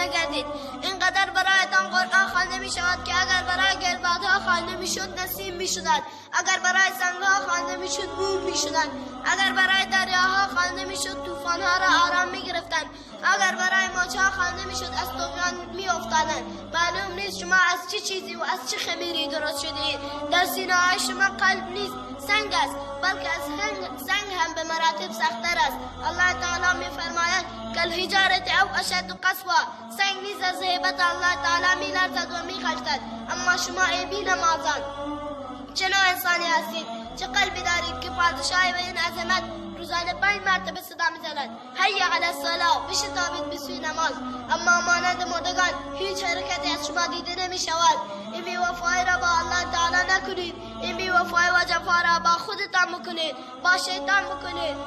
نگردید. اینقدر برایتان قرآن خوانده می شود که اگر برای گلبادها خوانده میشد نسیم میشدند، اگر برای سنگها خوانده میشد موم میشدند، اگر برای دریاها خوانده میشد طوفانها را آرام میگرفتند، اگر برای موجها خوانده میشد از طغیان میافتادند. معلوم نیست شما از چه چیزی و از چه خمیری درست شده اید. در سینه های شما قلب نیست، سنگ است، بلکه از سنگ هم به مراتب سختتر است. الله تعالی میفرماید کالحجارة او اشد قسوة. سنگ نیز از هیبت الله تعالی میلرزد و میغلطد. اما شما ای بی نمازان چه نوع انسانی هستید؟ چه قلبی دارید که پادشاه به این عظمت روزانه 5 مرتبه صدا میزند حی علی الصلاه، بشتابید به سوی نماز، اما مانند مردگان هیچ حرکتی از شما دیده نمی شود. این بیوفایی را با الله تعالی نکنید. این بیوفایی و جفا را با خودتان بکنید، با شیطان بکنید.